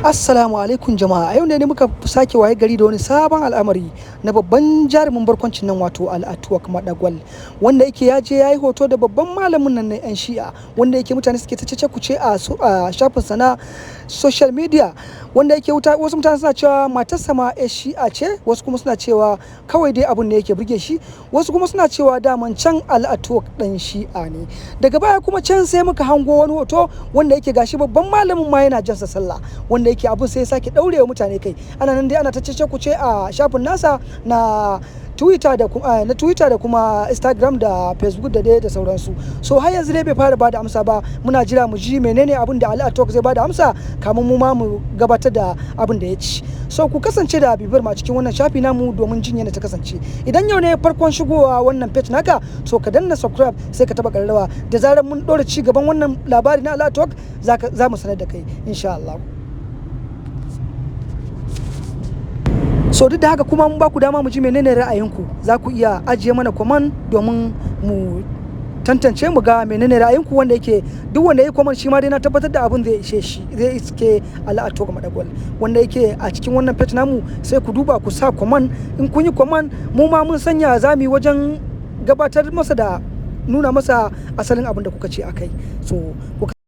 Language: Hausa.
Assalamu alaikum jama'a. A yau ne muka sake waye gari da wani sabon al'amari na babban jarumin barkwancin nan, wato Ali Atuwak Madagwal, wanda yake ya je ya yi hoto da babban malamin nan na 'yan Shi'a, wanda yake mutane suke ta cece kuce a shafin sa na social media, wanda yake wuta. Wasu mutane suna cewa matarsa ma 'yar Shi'a ce, wasu kuma suna cewa kawai dai abun ne yake burge shi, wasu kuma suna cewa daman can Ali Atuwak dan Shi'a ne. Daga baya kuma can sai muka hango wani hoto wanda yake gashi babban malamin ma yana jansa sallah, wanda yake abun sai ya sake daure wa mutane kai. Ana nan dai ana ta cece kuce a shafin nasa na Twitter da kuma Instagram da Facebook da dai da sauransu. So har yanzu dai bai fara bada amsa ba. Muna jira mu ji menene abin da Ali Atuwak zai bada amsa kamun mu ma mu gabatar da abin da ya ci. So ku kasance da bibiyar mu a cikin wannan shafi namu domin jin yadda ta kasance. Idan yau ne farkon shigowa wannan page naka, so ka danna subscribe, sai ka taba karrawa. Da zarar mun dora ci gaban wannan labari na Ali Atuwak, za mu sanar da kai insha Allah. So duk da haka kuma mun baku dama mu ji menene ra'ayinku. Za ku iya ajiye mana comment domin mu tantance mu ga menene ra'ayinku, wanda yake duk wanda ya yi comment shi ma dai na tabbatar da abin zai ishe shi, zai iske Ali Atuwak Madagwal, wanda yake a cikin wannan page namu. Sai ku duba ku sa comment. In kun yi comment, mu ma mun sanya za mu yi wajen gabatar masa da nuna masa asalin abin da kuka ce akai. So ku